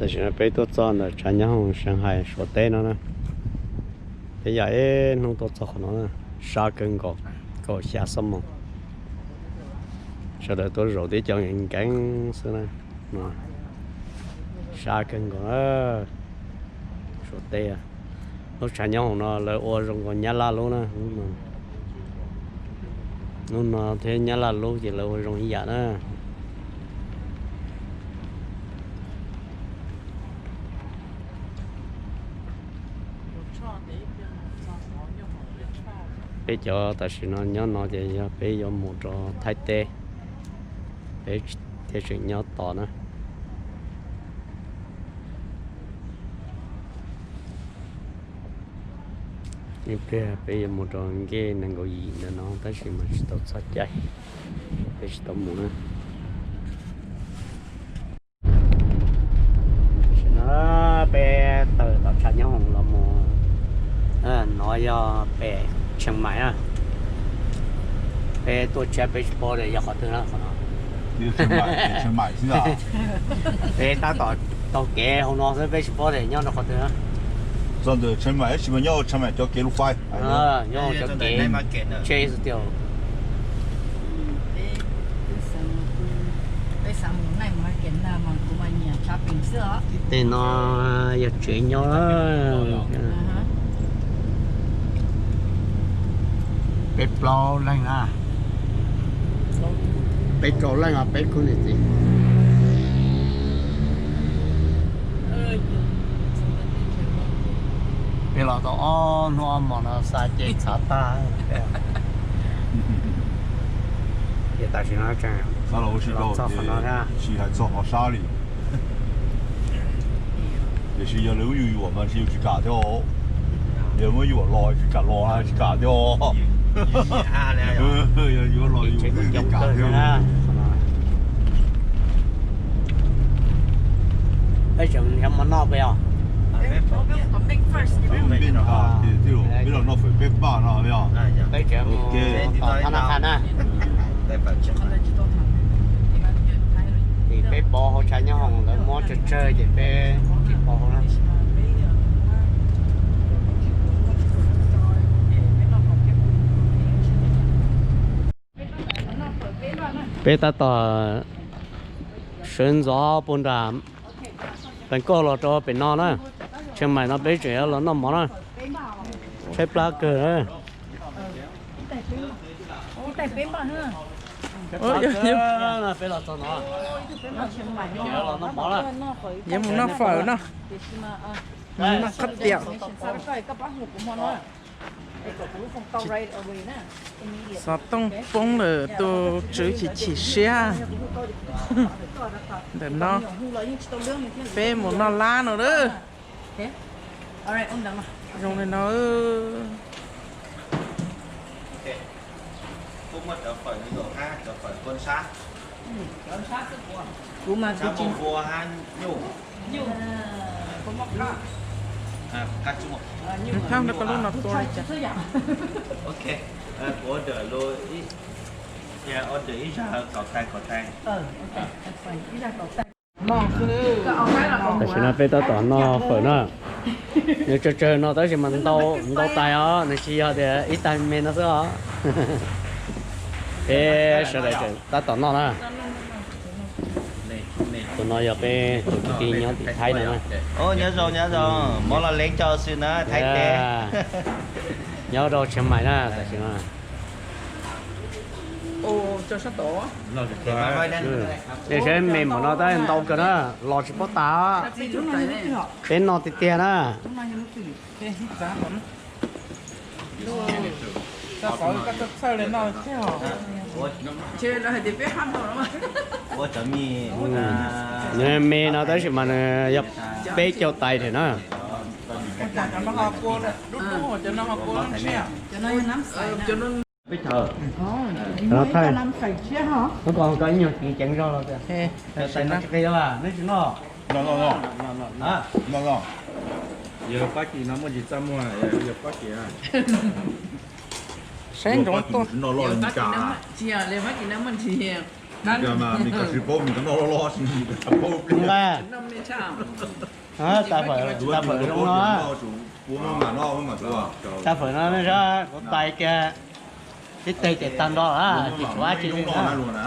Tam sim no peb tuaj txog ntawm tshav nyob hoom Shanghai Suav teb no na. Peb yam ib hnub tuaj txog qhov no na, sab kawg nkaus, kaum xya xuab moos. Sawv daws tuaj zaum tib co nkees nkees xwb na. Sab kawg nkaus na, Suav teb. Lub tshav nyob hoom no lawv ua zoo nkaus Nyab Laj lub na. Lub no thiab Nyab Laj lub ces lawv ua zoo ib yam na. Peb cov tam sim no nyob no ces yog peb yuav mus rau Thaib teb, peb thiaj tseem nyob tos na. Ib pliag peb yuav mus rau ncej nees nkaum yim ntawm no tab sis mas tsis tau txog caij, peb tsis tau mus na. Tam sim no peb tawm tom tshav nyob hoom los mus, no yog pem Tsheej Maim na. Peb tuaj tshiab peb tsis paub tias yog qhov twg na qhov no. Peb tab tom taug kev hauv no xwb peb tsis paub tias nyob rau qhov twg na. Txog ntawm Tsheej Maim tab sis mas nyob Tsheej Maim cov kev lub fais. Nyob cov kev tsheb xwb tiag. Tej no yog tsev nyob. Peb plaub leeg na. Peb rau leej os, peb khub niam txiv. Peb los tau ob hnub ob hmos no xa ces txhav tag. Ces tam sim no tseem los txog qhov no thiab. Tsis hais txog qhov sab li. Tiam sis yog lawv muab yus yuam mas ntshe yus tsis kam thiab os. Yog muab yuam los tsis kam los tsis kam thiab os. Yog yuav los yus twb tsis kam thiab. Peb tseem nrhiav mov noj peb os. Peb los noj fawm peb paj no os. Peb tseem mus tom thab nab qha na. Tim peb pov hauv tshav nyob hoom lawv muab tsawg tsawg ces peb tsis pov hauv na. Peb tab tom sawv ntxov puag nram Pees Kauj los rau pem no na. Tsheej Maim no peb tseem yuav los noj mov na. Tshaib plab kawg na. Peb los txog no, los noj mov na. Yuav mus noj fawm no. Noj qab tias xov tooj poob lawm, tus tswv chim chim siab ntawm no. Peb mus noj lab no lawm. Zoo li no. Thab no koj lub no tua li cas? Tam sim no peb tab tom noj fawm na. Nws tsawg tsawg no tab sis mas ntau tais os, nws tsis yog tias ib tais me no xwb os. Peb sawv daws tseem tab tom noj na. Tus no yog peb tus kwv tij nyob tim Thaib no na. Nyob rau Tsheej Maim na tam sim no. Ces saib me npaum no tab ntau kawg na, los tsis paub tas. Peb noj tiag tiag na. Nws me no tab sis mas nws yog peb caug tais thiab na. Koj ib nyuag ceev ceev zog los tias, neb tsis noj. Yog pab kis no muaj ntsis txaj muag, yog pab kis. Saib ntsoov tuaj. Nqa, tas fawm, tas fawm zoo no. Ua maj mam no. Tas fawm no saib kuv tais kiag, ib teg ces tag nrho lawm, tsis tshuav dab tsi li na.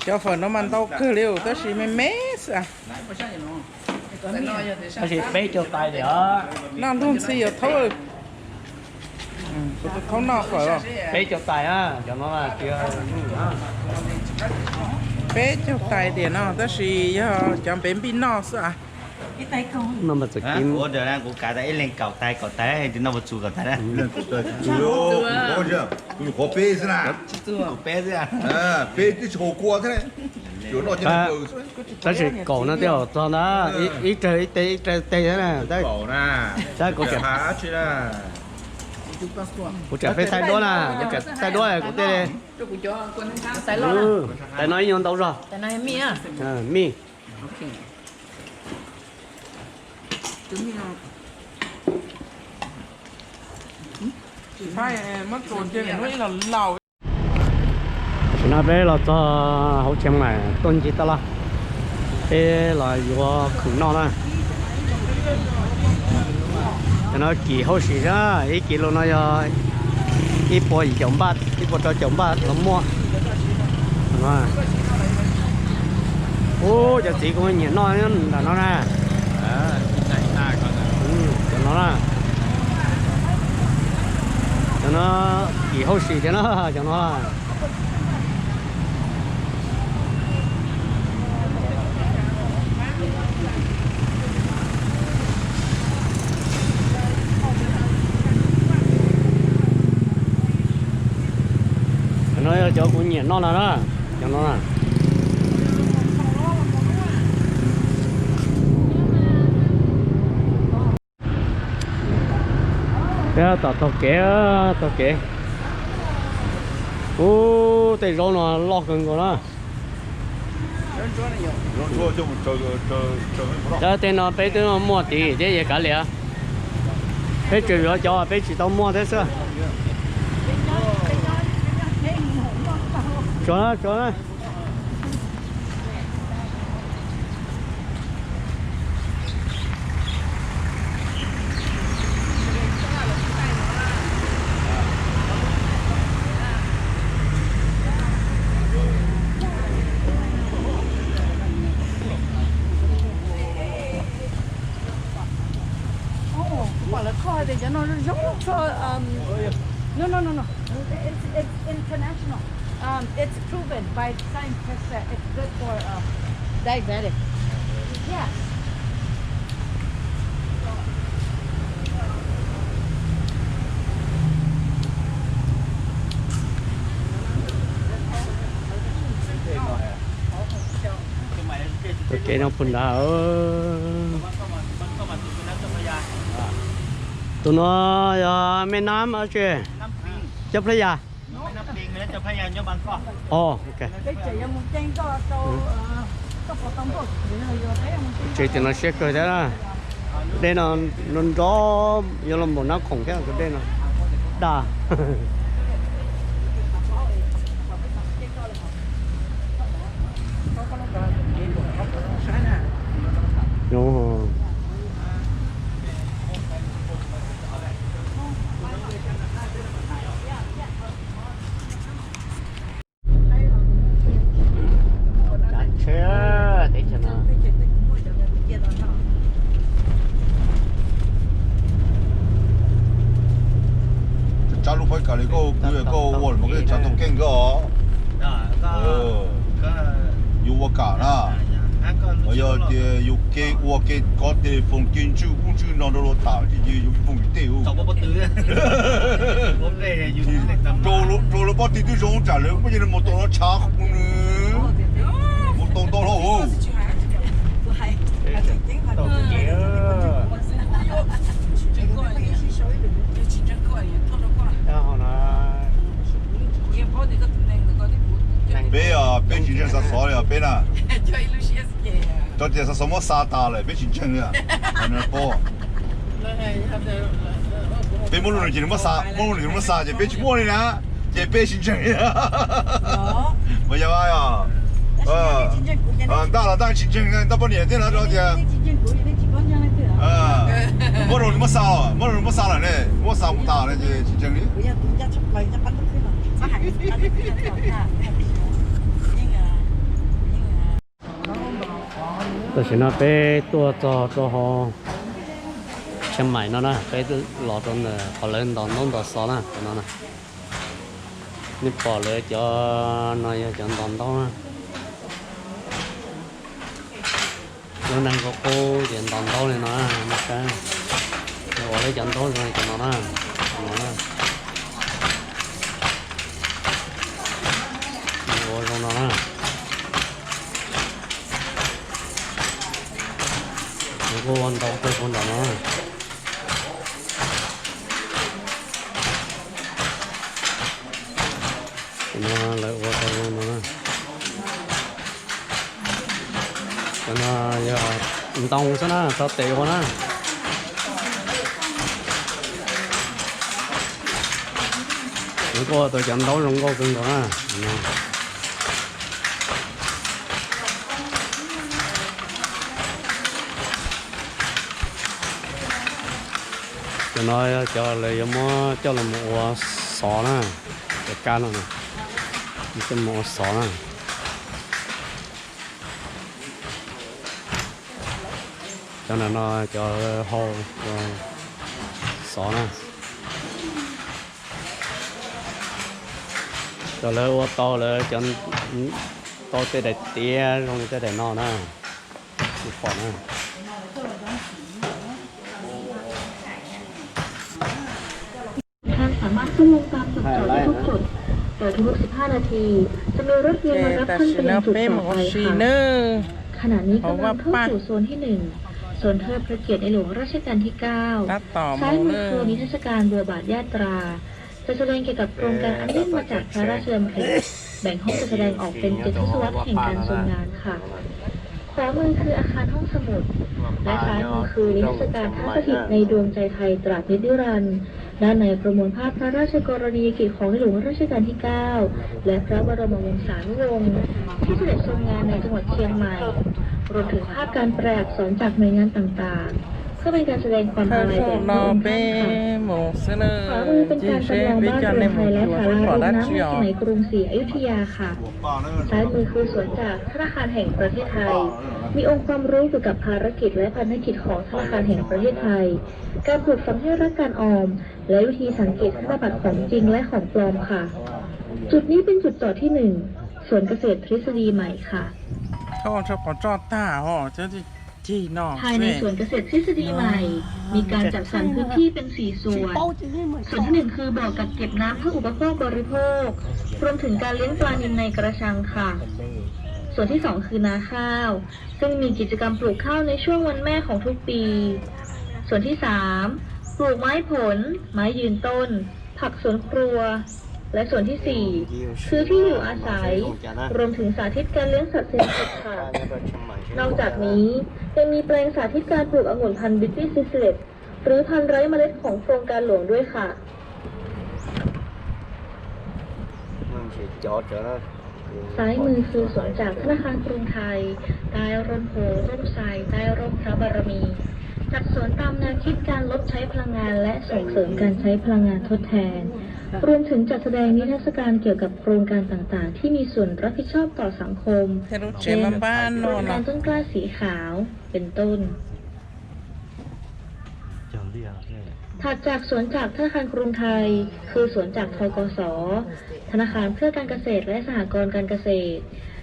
Cov fawm no mas ntau kawg li tab sis me me xwb. Tab sis peb caug tais li os. Noj ntuj ntxhi yuav thaub, thaub noj fawm. Peb caug tais na, cov no tsis, peb caug tais tiam no tab sis yog cov npev npij noj xwb as. No mas txawm kim. Kuv kav tas ib leeg kaum tais kaum tais, noj puas txug kaum tais na. Kuv nyuam qhuav peb xwb na. Peb xwb, peb twb tsis haus kua thiab. Tab sis kaum no twb haum txog ntag, ib rawg ib teg ib rawg teg thiab na. Tab kuv, kuv tseem peb thaij duab na, kuv tseem thaij duab kuv tej. Tais no ib nyuag ntau zog. Mij. Tam sim no peb los txog hauv Tsheej Maim tuaj ncig tau los, peb los yuav khoom noj na. Cov no kim hauj sim na, ib kis lus no yog ib puas yim caum npaj, ib puas rau caum npaj los muaj. Ub, cov txiv kuj nyiam noj nram no na. Cov no na, cov no kim hauj sim thiab na, cov no. Cov no yog cov kuv nyiam noj no na, cov no na. Peb tom taug kev, taug kev. Ub, tej zaub no loj kawg nkaus na. Tej no peb twb muaj tid thiab, kav liam. Peb tsuas yuav cov peb tsis tau muaj thiab xwb. Tsuav na, tsuav na. Kuv pom lawv kho tias cov no zoo txog, no, no, no, no. It's, it's international. Um, it's proven by scientists that it's good for, um, diabetic. Yes. Tus kev no puag nrad. Tus no yog me nam tsi, cov playa. Tus tsev tim no siab kawg thiab. Dej no nrov nrov, yuav los npaum nab khoom thiab, tus dej no daj. Tsav tsheb teb chaws no. Tsav lub phab kam li koj, koj ua los koj tsav tau keej koj. Yus ua kam na. Yog tias yus kev ua kev kov tes foom kev ntswj ub ntswj no rau luag tham ces yus foom tej ub. Rau lawv pob tw twb zoo tsam lawv muab cov mus tau no tshav qhov nws mus tau ntau hlo. Peb, peb tsis ntseeg xav xov li os peb na. Cov tias xav xov muab xa tas lawm peb tsis ntseeg li. Peb muab lub nws ces nws muab xa, muab lub nws ces nws muab xa ces peb tsis muaj li na, ces peb tsis ntseeg li. Mas yog yog, ntaj los ntaj tsis ntseeg, ntaj poj niam thiab no rau tias, muab rau nws muab xa, muab rau nws muab xa lawm ne, muab xa mus tas lawm ne ces tsis ntseeg li. Tam sim no peb tuaj txog rau hauv Tsheej Maim no na, peb los rau ntawm qhov lawv ntos ntaub ntos xov na, no na. Nej pom lawv cov no yog cov ntos ntaub na. Lub neej qub qub ces ntos ntaub li no na, nej saib. Nws ua lawv cov ntaub zoo li cov no na, no na. Nws ua zoo no na. Nws kuj ua ntau kawg puag nram no na. Cov no lawv ua tau zoo no na. Cov no yog ntoo xwb na, tso tes ua na. Nws kuj ua tau cov ntaub zoo nkauj kawg nkaus na. Cov no yog cov lawv yuav muab coj los mus ua xov na, cov kab no, coj mus ua xov na. Cov no no cov hau xov na. Cov lawv ua tau lawv cov, tau tej daim tiab zoo li tej daim no na. Pom na.ท่านสามารถขึ้นลงตามจุดจอดได้ทุกจุด โดยทุกๆ สิบห้า นาที จะมีรถเมล์มารับท่านไปยังจุดต่อไปค่ะ ขณะนี้กำลังเข้าสู่โซนที่หนึ่ง โซนเทิดพระเกียรติในหลวงรัชกาลที่เก้า ซ้ายมือคือนิทรรศการบัวบาทญาตรา จัดแสดงเกี่ยวกับโครงการอันเนื่องมาจากพระราชดำริ แบ่งห้องจัดแสดงออกเป็นเจ็ดทศวรรษแห่งการทรงงานค่ะ ขวามือคืออาคารห้องสมุด และซ้ายมือคือนิทรรศการพระสถิตในดวงใจไทยตราบนิรันดร์ ด้านในประมวลภาพพระราชกรณียกิจของในหลวงรัชกาลที่เก้า และพระบรมวงศานุวงศ์ที่เสด็จทรงงานในจังหวัดเชียงใหม่ รวมถึงภาพการแปลอักษรจากหน่วยงานต่างๆ เพื่อเป็นการแสดงความอาลัยแด่พระองค์ท่านค่ะ ขวามือเป็นการจำลองบ้านเรือนไทยและศาลาริมน้ำในสมัยกรุงศรีอยุธยาค่ะ ซ้ายมือคือสวนจากธนาคารแห่งประเทศไทย มีองค์ความรู้เกี่ยวกับภารกิจและพันธกิจของธนาคารแห่งประเทศไทย การปลูกฝังให้รักการออม และวิธีสังเกตธนบัตรของจริงและของปลอมค่ะ จุดนี้เป็นจุดจอดที่หนึ่ง สวนเกษตรทฤษฎีใหม่ค่ะ ภายในสวนเกษตรทฤษฎีใหม่ มีการจัดสรรพื้นที่เป็นสี่ส่วน ส่วนที่หนึ่งคือบ่อกักเก็บน้ำเพื่ออุปโภคบริโภค รวมถึงการเลี้ยงปลานิลในกระชังค่ะ ส่วนที่สองคือนาข้าว ซึ่งมีกิจกรรมปลูกข้าวในช่วงวันแม่ของทุกปี ส่วนที่สาม ปลูกไม้ผล ไม้ยืนต้น ผักสวนครัว และส่วนที่สี่ คือที่อยู่อาศัย รวมถึงสาธิตการเลี้ยงสัตว์เศรษฐกิจค่ะ นอกจากนี้ยังมีแปลงสาธิตการปลูกองุ่นพันธุ์ British Secret หรือพันธุ์ไร้เมล็ดของโครงการหลวงด้วยค่ะ ซ้ายมือคือสวนจากธนาคารกรุงไทย ใต้ร่มโพธิ์ร่มไทร ใต้ร่มพระบารมี จัดสวนตามแนวคิดการลดใช้พลังงานและส่งเสริมการใช้พลังงานทดแทน รวมถึงจัดแสดงนิทรรศการเกี่ยวกับโครงการต่างๆ ที่มีส่วนรับผิดชอบต่อสังคม เช่น โครงการต้นกล้าสีขาว เป็นต้น ถัดจากสวนจากธนาคารกรุงไทย คือสวนจาก ธกส ธนาคารเพื่อการเกษตรและสหกรณ์การเกษตร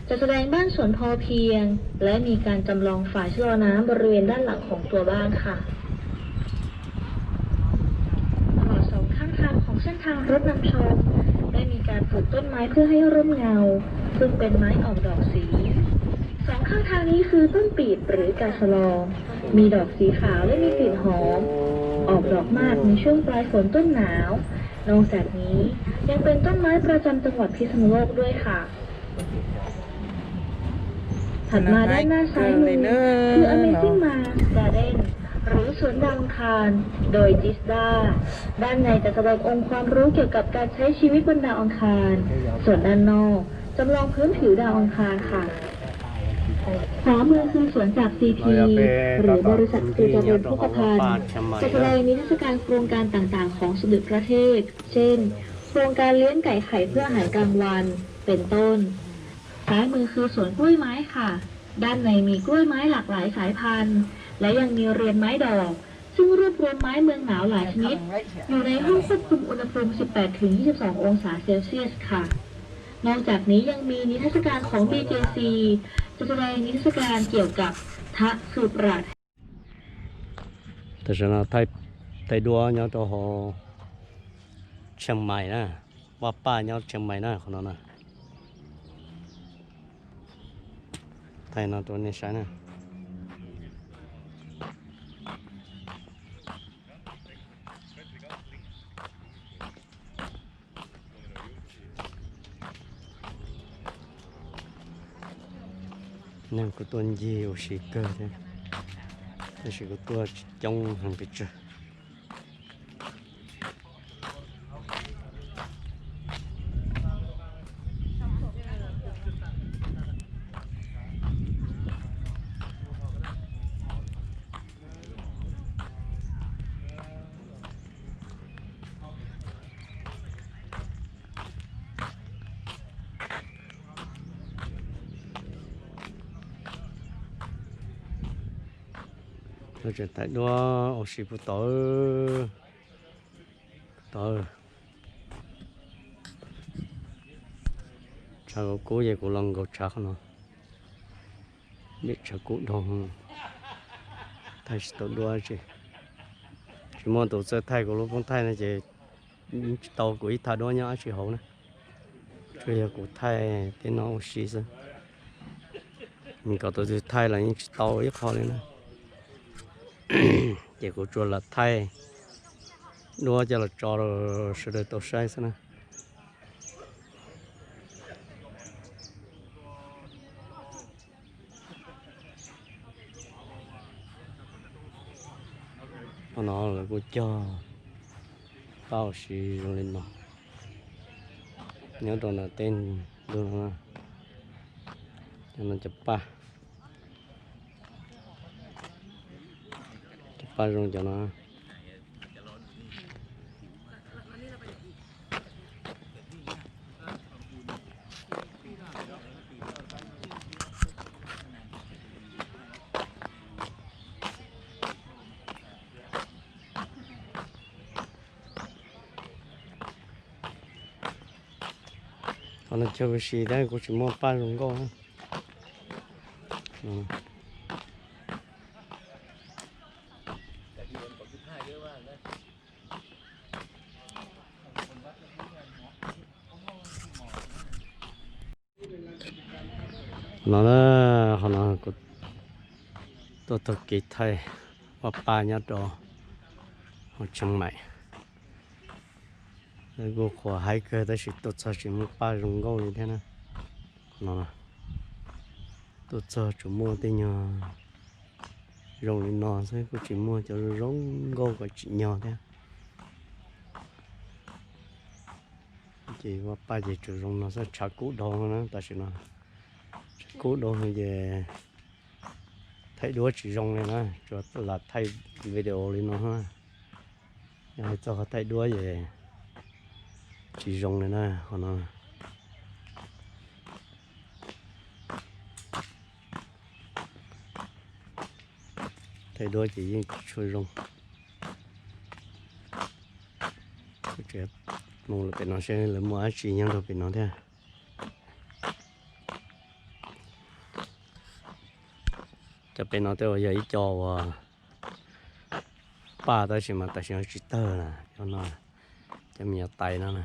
จัดแสดงบ้านสวนพอเพียง และมีการจำลองฝายชะลอน้ำบริเวณด้านหลังของตัวบ้านค่ะ ตลอดสองข้างทางของเส้นทางรถนำชม ได้มีการปลูกต้นไม้เพื่อให้ร่มเงา ซึ่งเป็นไม้ออกดอกสี สองข้างทางนี้คือต้นปีบหรือกาสะลอง มีดอกสีขาวและมีกลิ่นหอม ออกดอกมากในช่วงปลายฝนต้นหนาว นอกจากนี้ยังเป็นต้นไม้ประจำจังหวัดพิษณุโลกด้วยค่ะ ถัดมาด้านหน้าซ้ายมือคือ Amazing Mars Garden หรือสวนดาวอังคาร โดย Jisda ด้านในจะแสดงองค์ความรู้เกี่ยวกับการใช้ชีวิตบนดาวอังคาร ส่วนด้านนอก จำลองพื้นผิวดาวอังคารค่ะ ขวามือคือสวนจาก ซี พี หรือบริษัทเครือเจริญโภคภัณฑ์ จะแสดงนิทรรศการโครงการต่างๆ ของสมเด็จพระเทพ เช่น โครงการเลี้ยงไก่ไข่เพื่ออาหารกลางวัน เป็นต้น ซ้ายมือคือสวนกล้วยไม้ค่ะ ด้านในมีกล้วยไม้หลากหลายสายพันธุ์ และยังมีเรือนไม้ดอก ซึ่งรวบรวมไม้เมืองหนาวหลายชนิด อยู่ในห้องควบคุมอุณหภูมิ สิบแปดถึงยี่สิบสององศาเซลเซียสค่ะ นอกจากนี้ยังมีนิทรรศการของ บี เจ ซี จะแสดงนิทรรศการเกี่ยวกับทะคือปราด Tam sim no thaij duab nyob rau hauv Tsheej Maim na, vaj paj nyob Tsheej Maim na, qhov no na. Thaij no rau nej saib na. Neeg kuj tuaj ncig ua si kawg thiab, tab sis kuj tuaj tsis coob heev pes tsawg. Tseem thaij duab ua si puag tod, tod. Tshav kub kub ces kuv los nkaus tshav qhov no, vim tshav kub dhau, thaij tsis tau duab tsi. Tsis muaj tus txawj thaij kuv lub poob thaij no ces tsis tau kuv ib thaj duab nyob dab tsi hauv na. Tsuas yog kuv thaij tej no ua si xwb. Kom tus twg thaij los yeej tsis tau ib qho li na. Ces kuv tsuas lam thaij duab coj los tso rau sawv daws tau saib xwb na. Qhov no lawv kuj cog paj ua si zoo li no, nyob rau ntawm tej ntug no, cov no cov paj, cov paj zoo cov no. Qhov no chaw ua si tab kuj tsis muaj paj zoo nkauj. No na, qhov no kuv tuaj taug kev thaij vaj paj nyob rau hauv Tsheej Maim. Kuj qhuav haib kawg tab sis tuaj txog tsis muaj paj zoo nkauj li thiab na. No, tuaj txog tsuas muaj tej nyuag zoo li no xwb, kuj tsis muaj cov zoo nkauj kom tsim nyog thiab. Ces vaj paj ces tsuas zoo no xwb, tshav kub dhau na tam sim no. Tshav kub dhau ces thaij duab tsis zoo li na, tsuas lam thaij video li no. Yog hais txog qhov thaij duab ces tsis zoo li na, qhov no. Thaij duab ces yeej tsis tshua zoo. Mus lawm pem no seb lawv muaj dab tsi nyob rau pem no thiab. Cov pem no tej uas yog ib co uas paj tab sis mas tam sim no tsis tawg na, cov no, cov me nyuam tais no na.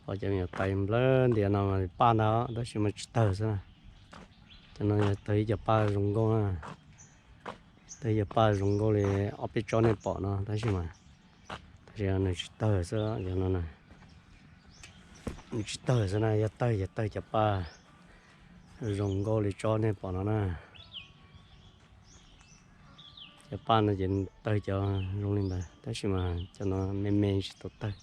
Cov me nyuam tais nplawg ntiav no mas paj ntag tab sis mas tsis tawg xwb na. Cov no yog tawg ib co paj zoo nkauj na, tawg ib co paj zoo nkauj li ob peb tsob nej pom no tab sis mas, tab sis nws tsis tawg xwb, cov no nws tsis tawg xwb na, yog tawg ces tawg cov paj zoo nkauj li tsob nej pom no na. Cov paj no ces tawg cov zoo li ntawd tab sis mas cov no me me tsis tau tawg.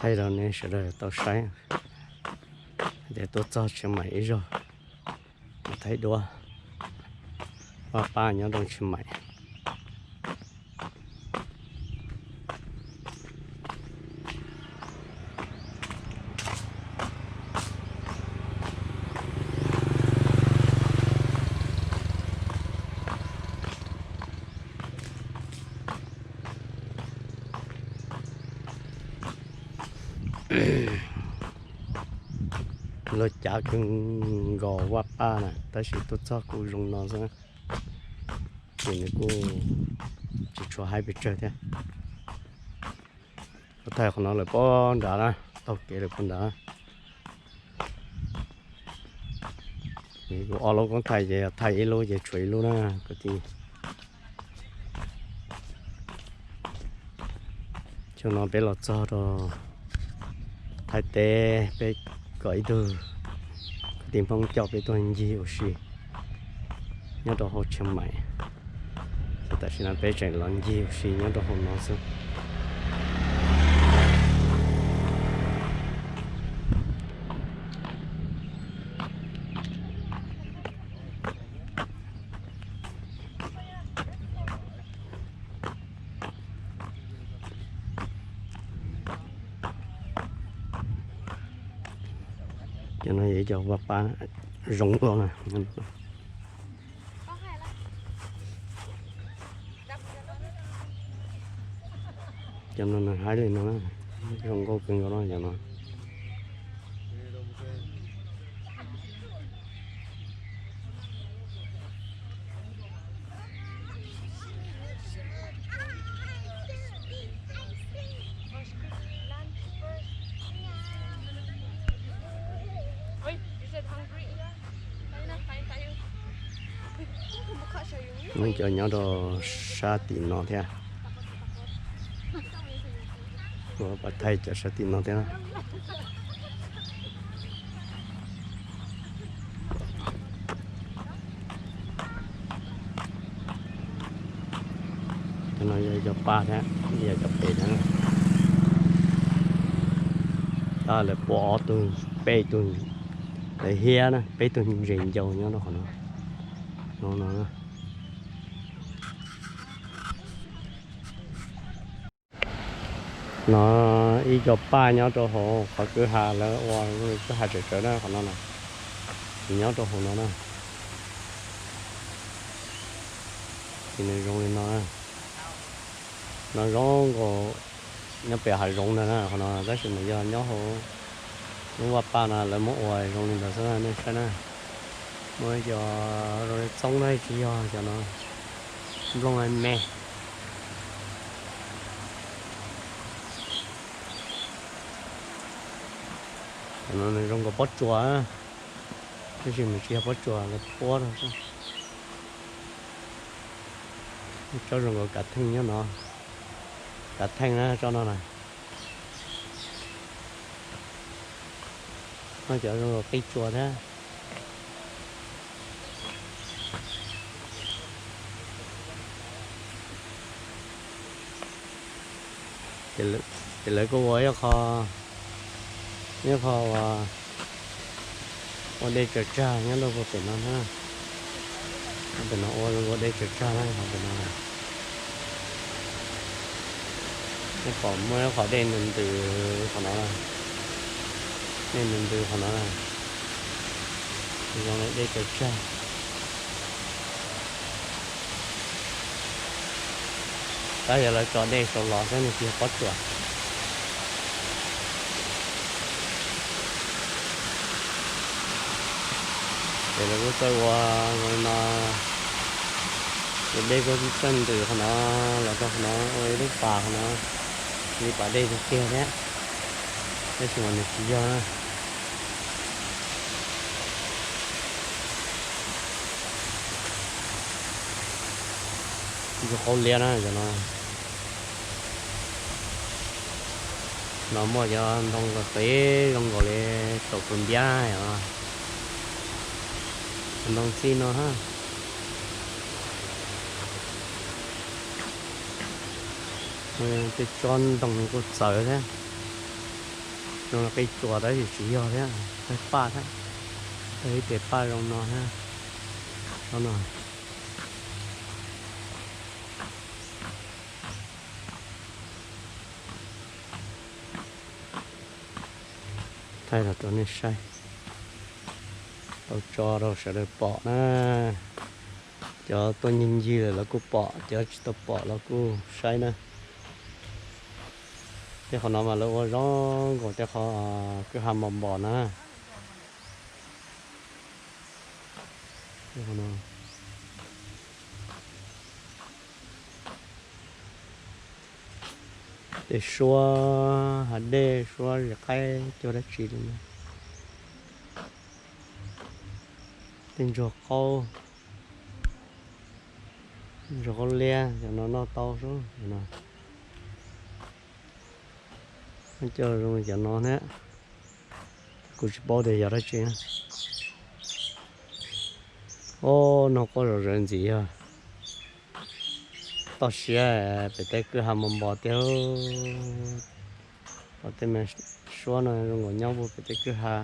Thaij rau nej sawv daws tau saib tias tuaj txog Tshiab Maim ib zaug, thaij duab Vaj Paj nyob rau Tshiab Maim. Lawv cav kawg nkaus Vaj Paj na, tab sis tuaj txog kuj zoo no xwb, ces nws kuj tsis tshua haib pes tsawg thiab. Kuv thaij qhov no lawm puag nrad na, taug kev lawm puag nrad. Kuv ob lub koob thaij ces thaij ib lub ces tshuav ib lub na kwv tij. Xyoo no peb los txog rau Thaib teb, peb kom ib tug kwv tij Hmoob coj peb tuaj ncig ua si nyob rau hauv Tshiab Maim. Ces tam sim no peb tseem los ncig ua si nyob rau hauv no xwb. Cov no yog ib co Vaj Paj zoo dua na. Cov no nws haib li no na, zoo nkauj kawg nkaus no cov no. Muaj cov nyob rau sab tim no thiab. Kuv pab thaij cov sab tim no thiab. Cov no yog cov paj thiab, yog cov pem thiab. Tab lawv pua ob tug, peb tug, lawv hiab na, peb tug ntses ncau nyob rau qhov no. No no. No ib co paj nyob rau hauv qhov kwj ha lawv ua kwj ha tsawv tsawv na qhov no na. Nyob rau hauv no na. Ces nws zoo li no na. No zoo nkaus nyob pem hav zoov ntag na qhov no, tab sis mas yog nyob hauv lub vaj paj no lawv muab ua zoo li ntawd xwb na nej saib na. Muaj cov zoo li txoob na, tsis yog cov no, nplooj me. Cov no nws zoo nkaus pob tsuas, tab sis nws tsis yog pob tsuas, lawv puab rau xwb. Tsob zoo nkaus kav theej nyob no, kav theej na tsob no na. No cov zoo nkaus qij tsuas thiab. Ces lawv kuj ua ib qho, ib qho ua dej tsaws tsag nyob rau puag pem no na. Pem no ua ua dej tsaws tsag na, qhov pem no. Nej pom muaj ib qhov dej ntws ntws qhov no, dej ntws ntws qhov no, zoo li dej tsaws tsag. Tab yog lawv tso dej saud los xwb, nws tsis yog pob tsuas. Ces lawv kuj txawj ua no, ces dej kuj txawj ntws qhov no los rau qhov no ua ib lub pas qhov no, li pas dej tiag tiag thiab, tab sis mas nws tsis yog na. Ntsuag qaub liab na cov no. No muaj cov ntoo qev zoo nkaus li taum tus npiab na, cov ntoo txij no na. Tej tsob ntoo kuj txawv thiab. Zoo li qe tsuas tab sis tsis yog thiab, paj thiab. Tau ib tes paj zoo no thiab. Tsob no thaij los rau nej saib, tau tso rau sawv daws pom na. Cov tuaj ncig ncig lawm los kuj pom, cov tsis tau pom los kuj saib na. Tej qhov no mas lawv ua zoo nkaus tej qhov kwj ha npos npos na. Tej suab hav dej, suab zes qaib, cua dab tsi li no. Tej ntsuag qaub, ntsuag qaub liab, cov no noj tau sub no. Coj zoo cov no thiab, kuv tsis paub tias yog dab tsi. Ob, noj quaj zom zaws ntxim yog toj siab pem tej kwj ha npos npos tiag. Pom tej me suab no zoo nkaus nyob puag pem tej kwj ha.